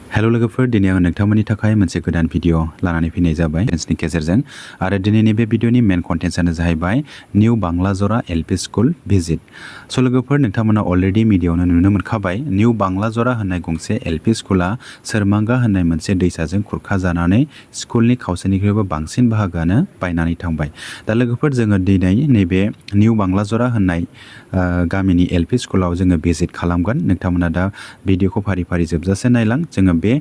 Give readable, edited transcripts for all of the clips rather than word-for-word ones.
Hello लोगोफोर दिनै आं नोंथांमोननि थाखाय मोनसे गोदान भिडिअ लानानै फैनाय जाबाय टेन्सनि गेजेरजों आरो दिनैनि बे भिडिअनि मेन कन्टेन्ट्सआनो जाहैबाय निउ बांलाजरा एलपि स्कुल भिजिट स' लोगोफोर नोंथांमोना अलरेडि मिडियाआवनो नुनो मोनखाबाय निउ बांलाजरा होननाय गंसे एलपि स्कुला सोरमांगा होननाय मोनसे दैसाजों खुरखाजानानै स्कुलनि खावसेनिख्रुइबो बांसिन बाहागोआनो बायनानै थांबाय दा लोगोफोर जोङो दिनै नैबे निउ बांलाजरा होननाय गामिनि एलपि स्कुलाव जोङो भिजिट खालामगोन नोंथांमोना दा भिडिअखौ फारि फारि जोबजासे नायलां जोङो बे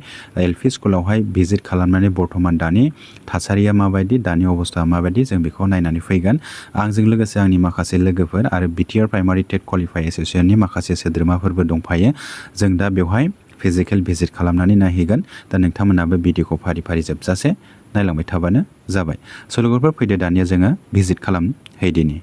एलपि स्कुलावहाय भिजिट खालामनानै बर्थमान दानि थासारिया माबायदि दानि अबस्था माबायदि जों बेखौ नायनानै फैगोन आंजों लोगोसे आंनि माखासे लोगोफोर आरो बिटिआर प्राइमारि टेट क्वालिफाइ एस'सिएशननि माखासे सोद्रोमाफोरबो दंफायो जों दा बेवहाय फिजिकेल भिजिट खालामनानै नायहैगोन दा नोंथांमोनाबो भिडिअखौ फारि फारि जोबजासे नायलांबाय थाबानो जाबाय स' लोगोफोर फैदो दानिया जोङो भिजिट खालामहैदिनि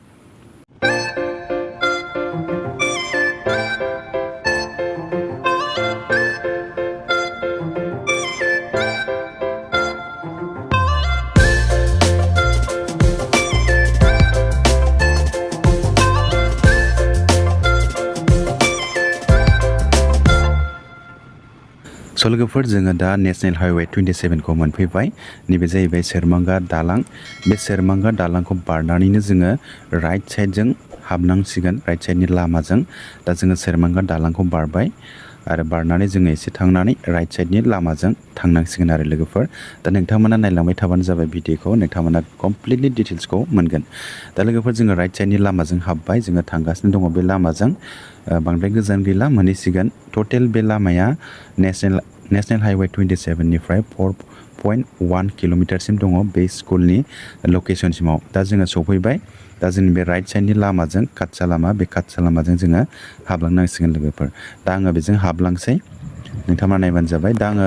स' लोगोफोर जोङो दा नेशनेल हाइवे 27 खौ मोनफैबाय नैबे जाहैबाय सोरमांगा दालां बे सोरमांगा दालांखौ बारनानैनो जोङो राइट साइडजों हाबनांसिगोन राइट साइडनि लामाजों दा जोङो सोरमांगा दालांखौ बारबाय आरो बारनानै जोङो एसे थांनानै राइट साइडनि लामाजों थांनांसिगोन आरो लोगोफोर दा नोंथांमोना नायलांबाय थाबानो जाबाय भिडिअखौ नोंथांमोना कमप्लिटलि डिटेल्सखौ मोनगोन दा लोगोफोर जोङो राइट साइडनि लामाजजों हाबबाय जोङो थांगासिनो दङ बे लामाजों बांद्राय गोजान गैला मोनहैसिगोन टटेल बे लामाया नेशनेल हाइवे 27 निफ्राय 4.1 किल'मिटारसिम दङ बे स्कुलनि लकेशनसिमाव दा जोङो सफैबाय दा जोंनि बे राइट साइडनि लामाजों काटसा लामा बे काटसा लामाजों जोङो हाबलांनांसिगोन लोगोफोर दा आङो बेजों हाबलांसै नोंथांमोना नायबानो जाबाय दा आङो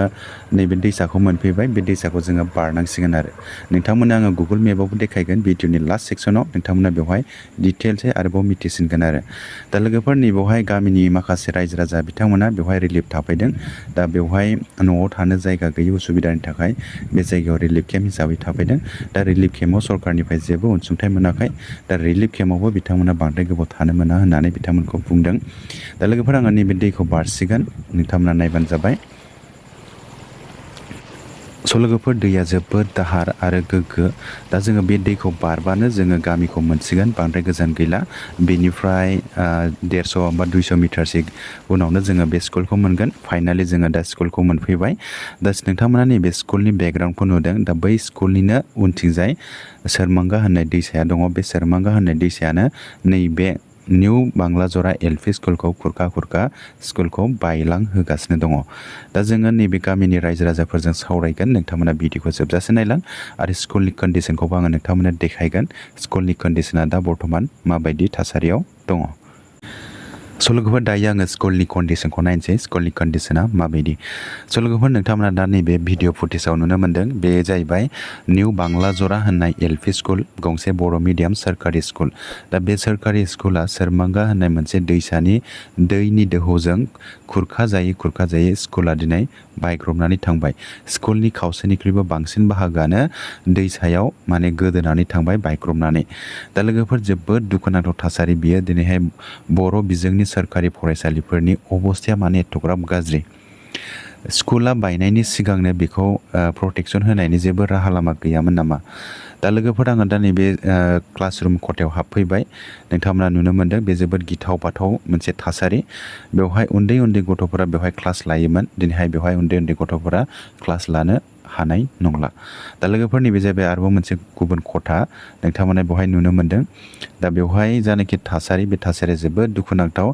नैबे दैसाखौ मोनफैबाय बे दैसाखौ जोङो बारनांसिगोन आरो नोंथांमोना आङो गुगोल मेपआवबो देखायगोन भिडिअनि लास्ट सेक्सनाव नोंथांमोना बेवहाय डिटेल्सै आरोबाव मिथिसिनगोन आरो दा लोगोफोर नैबेवहाय गामिनि माखासे रायजो राजा बिथांमोना बेवहाय रिलिफ थाफैदों दा बेवहाय न'आव थानो जायगा गैयै उसुबिदानि थाखाय बे जायगायाव रिलिफ केम्प हिसाबै थाफैदों दा रिलिफ केम्पआव सरकारनिफ्राय जेबो अनसुंथाइ मोनाखै दा रिलिफ केम्पआवबो बिथांमोना बांद्राय गोबाव थानो मोना होननानै बिथांमोनखौ बुंदों दा लोगोफोर आङो नैबे दैखौ बारसिगोन नोंथांमोना नायबानो जाबाय स' लोगोफोर दैया जोबोद दाहार आरो गोग्गो दा जोङो बे दैखौ बारबानो जोङो गामिखौ मोनसिगोन बांद्राय गोजान गैला बेनिफ्राय 150 बा 200 मिटारसो उनावनो जोङो बे स्कुलखौ मोनगोन फाइनालि जोङो दा स्कुलखौ मोनफैबाय दा नोंथांमोना नैबे स्कुलनि बेकग्राउन्डखौ नुदों दा बै स्कुलनिनो उनथिंजाय सोरमांगा होननाय दैसाया दङ बे सोरमांगा होननाय दैसायानो नैबे निउ बांलाजरा एलपि स्कुलखौ खुरखा स्कुलखौ बायलांहोगासिनो दङ दा जोङो नैबे गामिनि रायजो राजाफोरजों सावरायगोन नोंथांमोना भिडिअखौ जोबजासे नायलां आरो स्कुलनि कन्डिसनखौबो आङो नोंथांमोननो देखायगोन स्कुलनि कन्डिसना दा बर्थमान माबायदि थासारियाव दङ स' लोगोफोर दायो आङो स्कुलनि कन्डिसनखौ नायनोसै स्कुलनि कन्डिसना माबायदि स' लोगोफोर नोंथांमोना दा नैबे भिडिअ फुटेजाव नुनो मोन्दों बे जाहैबाय निउ बांलाजरा होननाय एलपि स्कुल गंसे बर' मिडियाम सोरखारि स्कुल दा बे सोरखारि स्कुला सोरमांगा होननाय मोनसे दैसानि दैनि दोहौजों खुरखाजायै स्कुला दिनै बायग्रबनानै थांबाय स्कुलनि खावसेनिख्रुइबो बांसिन बाहागोआनो दैसायाव माने गोदोनानै थांबाय बायग्रबनानै दा लोगोफोर जोबोद दुखुनांथाव थासारि बियो दिनैहाय बर' बिजोंनि सोरखारि फरायसालिफोरनि अबस्थाया माने एथ'ग्राब गाज्रि स्कुला बायनायनि सिगांनो बेखौ प्रटेक्सन होनायनि जेबो राहा लामा गैयामोन नामा दा लोगोफोर आङो दा नैबे क्लासरुम खथायाव हाबफैबाय नोंथांमोना नुनो मोन्दों बे जोबोद गिथाव बाथाव मोनसे थासारि बेवहाय उन्दै गथ'फोरा बेवहाय क्लास लायोमोन दिनैहाय बेवहाय उन्दै गथ'फोरा क्लास लानो हानाय नंला दा लोगोफोर नैबे जाबाय आरोबाव मोनसे गुबुन खथा नोंथांमोना बेवहाय नुनो मोन्दों दा बेवहाय जानाखि थासारि बे थासारिया जोबोद दुखुनांथाव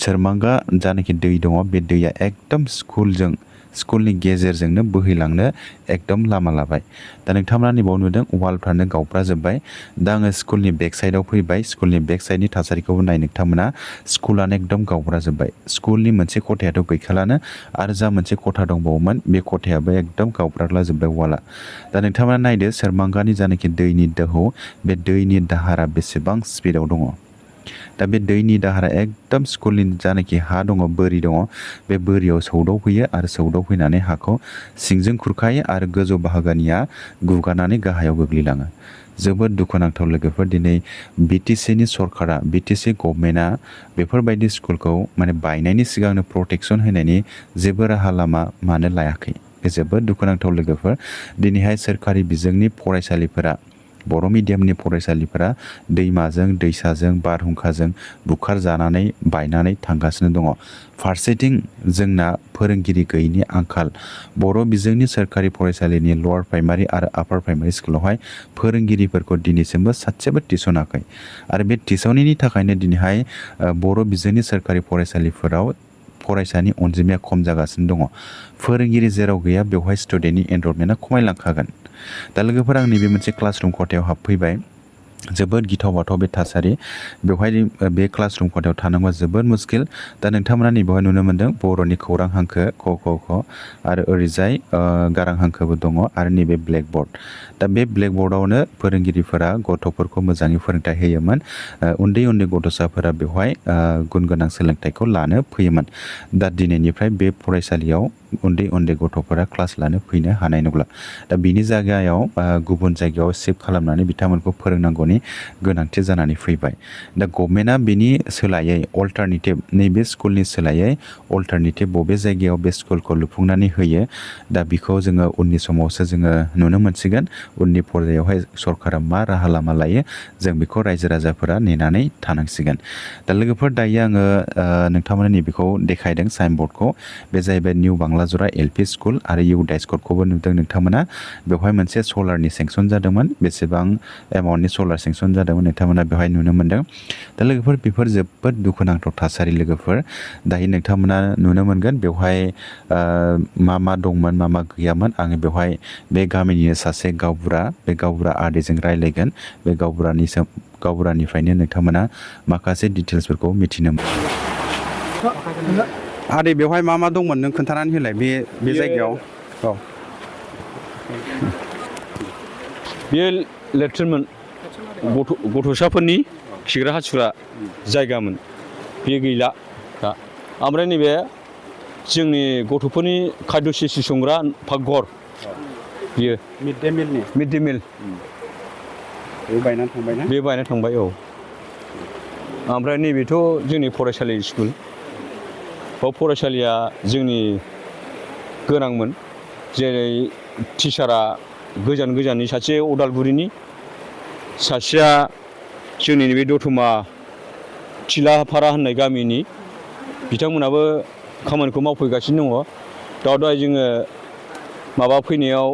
सोरमांगा जानाखि दै दङ बे दैया एकदम स्कुलनि गेजेरजोंनो बोहैलांनो एकदम लामा लाबाय दा नोंथांमोना नैबाव नुदों वालफ्रानो गावब्राजोब्बाय दा आङो स्कुलनि बेक साइडआव फैबाय स्कुलनि बेक साइडनि थासारिखौबो नाय नोंथांमोना स्कुलानो एकदम गावब्राजोब्बाय स्कुलनि मोनसे खथायाथ' गैखालानो आरो जा मोनसे खथा दंबावोमोन बे खथायाबो एकदम गावब्रालाजोब्बाय वाला दा नोंथांमोना नायदो सोरमांगानि जानाखि दैनि दोहौ बे दैनि दाहारा बेसेबां स्पिडआव दङ दा बे दैनि दाहारा एकदम स्कुलनि जानाखि हा दङ बोरि दङ बे बोरियाव सौदावफैयो आरो सौदावफैनानै हाखौ सिंजों खुरखायो आरो गोजौ बाहागोनिया गुगानानै गाहायाव गोग्लैलाङो जोबोद दुखुनांथाव लोगोफोर दिनै बिटिसिनि सरकारा बिटिसि गभर्नमेन्टआ बेफोरबायदि स्कुलखौ माने बायनायनि सिगांनो प्रटेक्सन होनायनि जेबो राहा लामा मानो लायाखै बे जोबोद दुखुनांथाव लोगोफोर दिनैहाय सोरखारि बिजोंनि फरायसालिफोरा बर' मिडियामनि फरायसालिफोरा दैमाजों दैसाजों बारहुंखाजों बुखार जानानै बायनानै थांगासिनो दङ फारसेथिं जोंना फोरोंगिरि गैयैनि आंखाल बर' बिजोंनि सोरखारि फरायसालिनि लवार प्राइमारि आरो आपार प्राइमारि स्कुलावहाय फोरोंगिरिफोरखौ दिनैसिमबो सासेबो थिसनाखै आरो बे थिसनैनि थाखायनो दिनैहाय बर' बिजोंनि सोरखारि फरायसालिफोराव फरायसानि अनजिमाया खम जागासिनो दङ फोरोंगिरि जेराव गैया बेवहाय स्टुडेन्टनि एनरलमेन्टआ खमायलांखागोन दा लोगोफोर आं नैबे मोनसे क्लासरुम खथायाव हाबफैबाय जोबोद गिथाव बाथाव बे थासारि बेवहाय बे क्लासरुम खथायाव थानांगौआ जोबोद मुस्किल दा नोंथांमोना नैबेवहाय नुनो मोन्दों बर'नि खौरां हांखो क ख ख आरो ओरैजाय गारां हांखोबो दङ आरो नैबे ब्लेकबर्ड दा बे ब्लेकबर्डआवनो फोरोंगिरिफोरा गथ'फोरखौ मोजाङै फोरोंथाइ होयोमोन उन्दै उन्दै गथ'साफोरा बेवहाय गुन गोनां सोलोंथाइखौ लानो फैयोमोन दा दिनैनिफ्राय बे फरायसालियाव उन्दै उन्दै गथ'फोरा क्लास लानो फैनो हानाय नंला दा बिनि जायगायाव गुबुन जायगायाव शिफ्ट खालामनानै बिथांमोनखौ फोरोंनांगौनि गोनांथि जानानै फैबाय दा गभर्नमेन्टआ बिनि सोलायै अल्टारनेटिभ नैबे स्कुलनि सोलायै अल्टारनेटिभ बबे जायगायाव बे स्कुलखौ लुफुंनानै होयो दा बेखौ जोङो उननि समावसो जोङो नुनो मोनसिगोन उननि पर्यायावहाय सरकारा मा राहा लामा लायो जों बेखौ रायजो राजाफोरा नेनानै थानांसिगोन दा लोगोफोर दायो आङो नोंथांमोननो नैबेखौ देखायदों साइनबर्डखौ बे जाहैबाय निउ बांलाजरा एलपि स्कुल आरो इउ डाइस्कटखौबो नुदों नोंथांमोना बेवहाय मोनसे सलारनि सेंसन जादोंमोन बेसेबां एमाउन्टनि सलार सेंसन जादोंमोन नोंथांमोना बेवहाय नुनो मोन्दों दा लोगोफोर बेफोर जोबोद दुखुनांथाव थासारि लोगोफोर दायो नोंथांमोना नुनो मोनगोन बेवहाय मा दंमोन मा गैयामोन आङो बेवहाय बे गामिनिनो सासे गावबुरा बे गावबुरा आदैजों रायज्लायगोन बे गावबुरानिफ्रायनो नोंथांमोना माखासे डिटेल्सफोरखौ मिथिनो मोनो आदै बेवहाय मा दंमोन नों खोन्थानानै होलाय बे जायगायाव औ बेयो लेट्रिनमोन गथ'साफोरनि खिग्रा हासुग्रा जायगामोन बे गैला दा ओमफ्राय नैबे जोंनि गथ'फोरनि खाद्य सिसि संग्रा पाकघर बियो मिड डे मिल बे बायनानै थांबाय ना बे बायनानै थांबाय औ ओमफ्राय नैबेथ' जोंनि फरायसालि स्कुल बाव फरायसालिया जोंनि गोनांमोन जेरै टिचारा गोजाननि सासे अदालगुरिनि सासेया जोंनि बे दतमा थिलाफारा होननाय गामिनि बिथांमोनाबो खामानिखौ मावफैगासिनो दङ दहाय जोङो माबा फैनायाव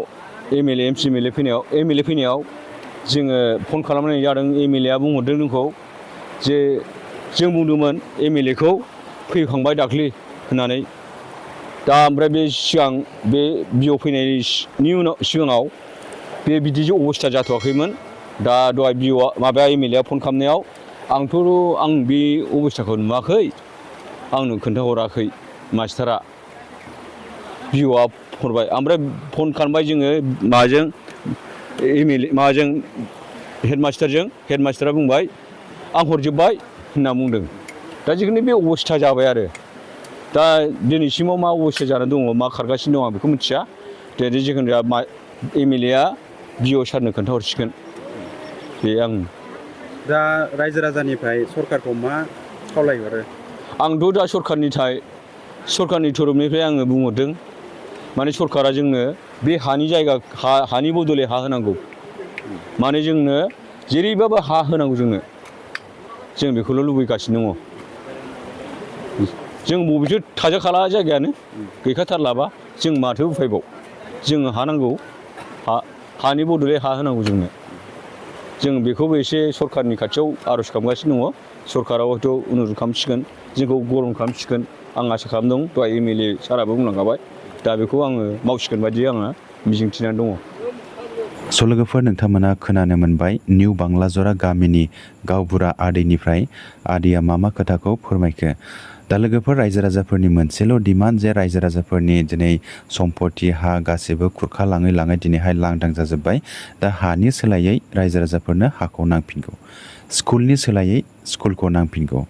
एमएलए एमसिएमएलए फैनायाव जोङो फन खालामनाय जादों एमएलएआ बुंहरदों जोंखौ जे जों बुंदोंमोन एमएलएखौ फैखांबाय दाख्लि होननानै दा ओमफ्राय बे सिगां बे बिअ फैनायनि सिगाङाव बे बिदि अबस्था जाथ'वाखैमोन दा दहाय बिअ माबाया एमएलएआ फन खालामनायाव आं बे अबस्थाखौ नुवाखै आंनो खोन्थाहराखै मास्टारा बिअआ हरबाय ओमफ्राय फन खालामबाय जोङो माजों एमएलए माजों हेडमास्टारा बुंबाय आं हरजोब्बाय होनना बुंदों दा जिखुनु बे अबस्था जाबाय आरो दा दिनैसिमाव मा अबस्था जानानै दङ मा खारगासिनो दं आं बेखौ मिथिया दे जिखुनु जाया एमएलएआ बिअ सारनो खोन्थाहरसिगोन बे आं दा रायजो राजानिफ्राय सरकारखौ मा खावलायहरो आंथ' दा सरकारनि तरफनिफ्राय आङो बुंहरदों माने सरकारा जोंनो बे हानि जायगा हानि बदलै हा होनांगौ माने जोंनो जेरैबाबो हा होनांगौ जों बेखौल' लुबैगासिनो दङ जों बबेथो थाजाखाला जायगायानो गैखाथारलाबा जों माथो उफायबाव जोङो हा नांगौ हानि बदलै हा होनांगौ जों बेखौबो एसे सरकारनि खाथियाव आर'ज खालामगासिनो दङ सरकारा हयथ' अनुरोध खालामसिगोन जोंखौ गरम खालामसिगोन आं आसा खालामदों दहाय एमएलए साराबो बुंलांखाबाय दा बेखौ आङो मावसिगोन बायदि आङो मिजिंथिनानै दङ स' लोगोफोर नोंथांमोना खोनानो मोनबाय निउ बांलाजरा गामिनि गावबुरा आदैनिफ्राय आदैया मा खोथाखौ फोरमायखो दा लोगोफोर रायजो राजाफोरनि मोनसेल' डिमान्ड जे रायजो राजाफोरनि दिनै सम्पति हा गासैबो खुरखा लाङै दिनैहाय लांदां जाजोब्बाय दा हानि सोलायै रायजो राजाफोरनो हाखौ नांफिनगौ स्कुलनि सोलायै स्कुलखौ नांफिनगौ।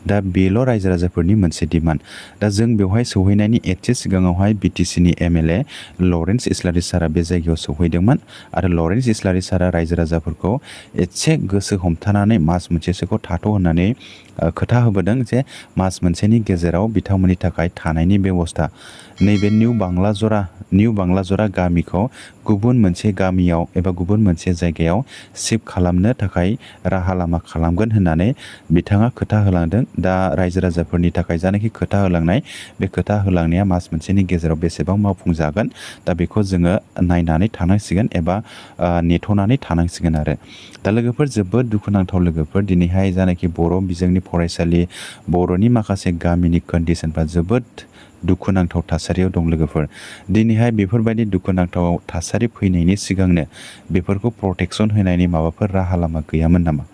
दा बेल' रायजो राजाफोरनि मोनसे डिमान्ड। दा जों बेवहाय सौहैनायनि एसे सिगाङावहाय BTCनि MLA लरेन्स इस्लारि सारा बे जायगायाव सौहैदोंमोन आरो लरेन्स इस्लारि सारा रायजो राजाफोरखौ एसे गोसो हमथानानै मास मोनसेसोखौ थाथ' होननानै खोथा होबोदों जे मास मोनसेनि गेजेराव बिथांमोननि थाखाय थानायनि बेबस्था नैबे निउ बांग्लाजरा गामिखौ गुबुन मोनसे गामियाव एबा गुबुन मोनसे जायगायाव शिफ्ट खालामनो थाखाय राहा लामा खालामगोन होननानै बिथाङा खोथा होलांदों। दा रायजो राजाफोरनि थाखाय जानाखि खोथा होलांनाय बे खोथा होलांनाया मास मोनसेनि गेजेराव बेसेबां मावफुंजागोन दा बेखौ जोङो नायनानै थानांसिगोन एबा नेथ'नानै थानांसिगोन आरो। दा लोगोफोर जोबोद दुखुनांथाव लोगोफोर दिनैहाय जानाखि बर' बिजोंनि फरायसालि बर'नि माखासे गामिनि कन्डिसनफ्रा जोबोद दुखुनांथाव थासारियाव दं लोगोफोर। दिनैहाय बेफोरबायदि दुखुनांथाव थासारि फैनायनि सिगांनो बेफोरखौ प्रटेक्सन होनायनि माबाफोर राहा लामा गैयामोन नामा?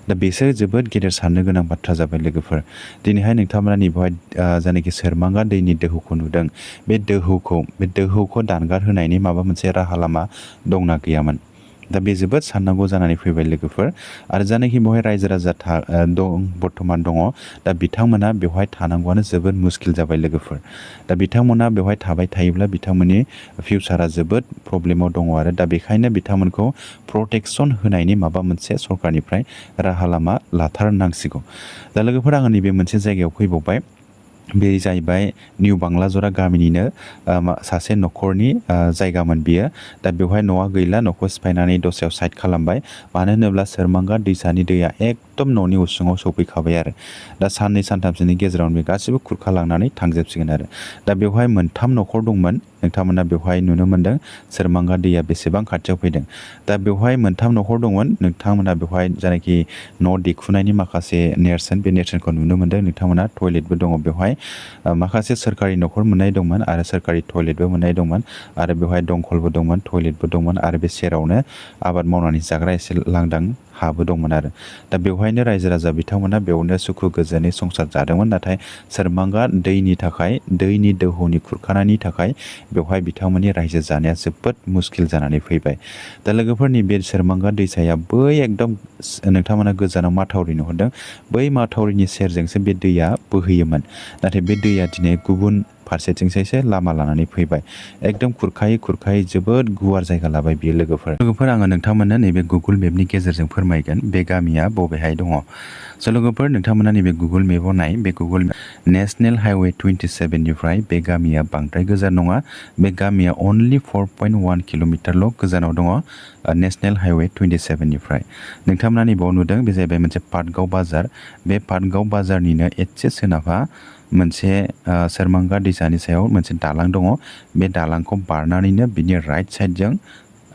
दा बेसो जोबोद गेदेर साननो गोनां बाथ्रा जाबाय लोगोफोर। दिनैहाय नोंथांमोना बेवहाय जायनाखि सोरमांगा दैनि दोहौखौ नुदों बे दोहौखौ दानगार होनायनि माबा मोनसे राहा लामा दंना गैयामोन? दा बे जोबोद साननांगौ जानानै फैबाय लोगोफोर। आरो जायनाखि बेवहाय रायजो राजा बर्थमान दङ दा बिथांमोना बेवहाय थानांगौआनो जोबोद मुस्किल जाबाय लोगोफोर। दा बिथांमोना बेवहाय थाबाय थायोब्ला बिथांमोननि फिउचारा जोबोद प्रब्लेमाव दङ आरो दा बेखायनो बिथांमोनखौ प्रटेक्सन होनायनि माबा मोनसे सरकारनिफ्राय राहा लामा लाथारनांसिगौ। दा लोगोफोर आङो नैबे मोनसे जायगायाव फैबावबाय। बे जाहैबाय निउ बांग्लाजरा गामिनिनो सासे न'खरनि जायगामोन बियो। दा बेवहाय न'आ गैला, न'खौ सिफायनानै दस्रायाव साइड खालामबाय। मानो होनोब्ला सोरमांगा दैसानि दैया एकदम न'नि उसुङाव सफैखाबाय आरो। दा साननै सानथामसोनि गेजेरावनो बे गासैबो खुरखालांनानै थांजोबसिगोन आरो। दा बेवहाय मोनथाम न'खर दंमोन। नोंथांमोना बेवहाय नुनो मोन्दों सोरमांगा दैया बेसेबां खाथियाव फैदों। दा बेवहाय मोनथाम न'खर दंमोन। नोंथांमोना बेवहाय जायनाखि न' दिखुनायनि माखासे नेरसोन बे नेरसोनखौ नुनो मोन्दों। नोंथांमोना टयलेटबो दङ बेवहाय। माखासे सोरखारि न'खर मोननाय दंमोन आरो सोरखारि टयलेटबो मोननाय दंमोन आरो बेवहाय दंखलबो दंमोन, टयलेटबो दंमोन आरो बे सेरावनो आबाद मावनानै जाग्रा एसे लांदां हाबो दंमोन आरो। दा बेवहायनो रायजो राजा बिथांमोना बेयावनो सुखु गोजोनै संसार जादोंमोन। नाथाय सोरमांगा दैनि दोहौनि खुरखानायनि थाखाय बेवहाय बिथांमोननि रायजो जानाया जोबोद मुस्किल जानानै फैबाय। दा लोगोफोरनि बे सोरमांगा दैसाया बै एकदम नोंथांमोना गोजानाव माथावरि नुहरदों, बै माथावरिनि सेरजोंसो बे दैया बोहैयोमोन। नाथाय बे दैया दिनै गुबुन फारसेथिंसो लामा लानानै फैबाय। एकदम खुरखायै जोबोद गुवार जायगा लाबाय बियो लोगोफोर आङो नोंथांमोननो नैबे गुगोल मेपनि गेजेरजों फोरमायगोन बे गामिया बबेहाय दङ। स' लोगोफोर नोंथांमोना नैबे गुगोल मेपाव नाय, बे नेसनेल हाइवे 27निफ्राय बे गामिया बांद्राय गोजान नङा। बे गामिया अनलि 4.1 किल'मिटारल' गोजानाव दङ नेसनेल हाइवे 27निफ्राय। नोंथांमोना नैबाव नुदों बे जाहैबाय मोनसे पाटगाव बाजार। बे पाटगाव बाजारनिनो एसे सोनाबहा मोनसे सोरमांगा दैसानि सायाव मोनसे दालां दङ। बे दालांखौ बारनानैनो बिनि राइट साइडजों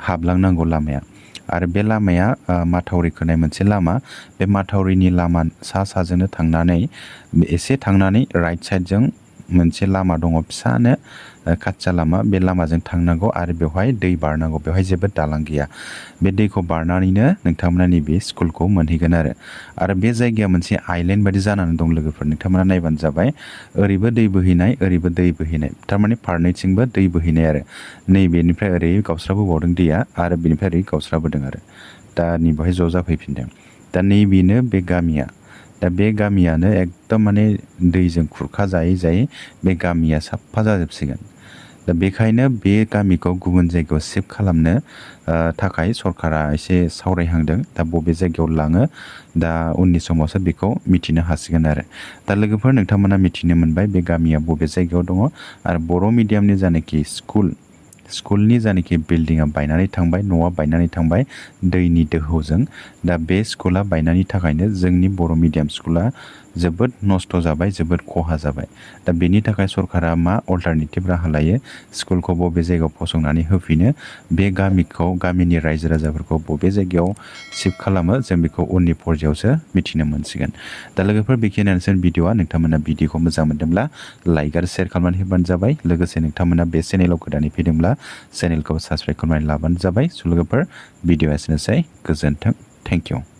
हाबलांनांगौ लामाया। आरो बे लामाया माथावरि खोनाय मोनसे लामा। बे माथावरिनि लामा साजोंनो एसे थांनानै राइट साइडजों मोनसे लामा दङ फिसानो काच्चा लामा। बे लामाजों थांनांगौ आरो बेवहाय दै बारनांगौ। बेवहाय जेबो दालां गैया। बे दैखौ बारनानैनो नोंथांमोना नैबे स्कुलखौ मोनहैगोन आरो बे जायगाया मोनसे आइलेन्ड बायदि जानानै दं लोगोफोर। नोंथांमोना नायबानो जाबाय। ओरैबो दै बोहैनाय, ओरैबो दै बोहैनाय, थारमाने फारनैथिंबो दै बोहैनाय आरो। नैबेनिफ्राय ओरै गावस्राबोबावदों दैया आरो बेनिफ्राय ओरै गावस्राबोदों आरो। दा नैबेहाय ज' जाफैफिनदों। दा नैबेनो बे गामिया। दा बे गामियानो एकदम माने दैजों खुरखा जायै बे गामिया साफा जाजोबसिगोन। दा बेखायनो बे गामिखौ गुबुन जायगायाव शिफ्ट खालामनो थाखाय सरकारा एसे सावरायहांदों। दा बबे जायगायाव लाङो दा उननि समावसो बेखौ मिथिनो हासिगोन आरो। दा लोगोफोर नोंथांमोना मिथिनो मोनबाय बे गामिया बबे जायगायाव दङ आरो बर' मिडियामनि जानाखि स्कुलनि जानाखि बिल्डिङा बायनानै थांबाय, न'आ बायनानै थांबाय दैनि दोहौजों। दा बे स्कुला बायनायनि थाखायनो जोंनि बर' मिडियाम स्कुला जोबोद नस्थ' जाबाय, जोबोद खहा जाबाय। दा बेनि थाखाय सरकारा मा अल्टारनेटिभ राहा लायो, स्कुलखौ बबे जायगायाव फसंनानै होफिनो, बे गामिनि रायजो राजाफोरखौ बबे जायगायाव शिफ्ट खालामो, जों बेखौ उननि पर्यायावसो मिथिनो मोनसिगोन। दा लोगोफोर बेखिनियानोसै भिडिअ'आ। नोंथांमोना भिडिअ'खौ मोजां मोनदोंब्ला लाइक आरो शेयार खालामनानै होबानो जाबाय। लोगोसे नोंथांमोना बे चेनेलाव गोदानै फैदोंब्ला चेनेलखौ साबस्क्राइब खालामनानै लाबानो जाबाय। स' लोगोफोर भिडिअ'आ एसेनोसै। गोजोन्थों। Thank you.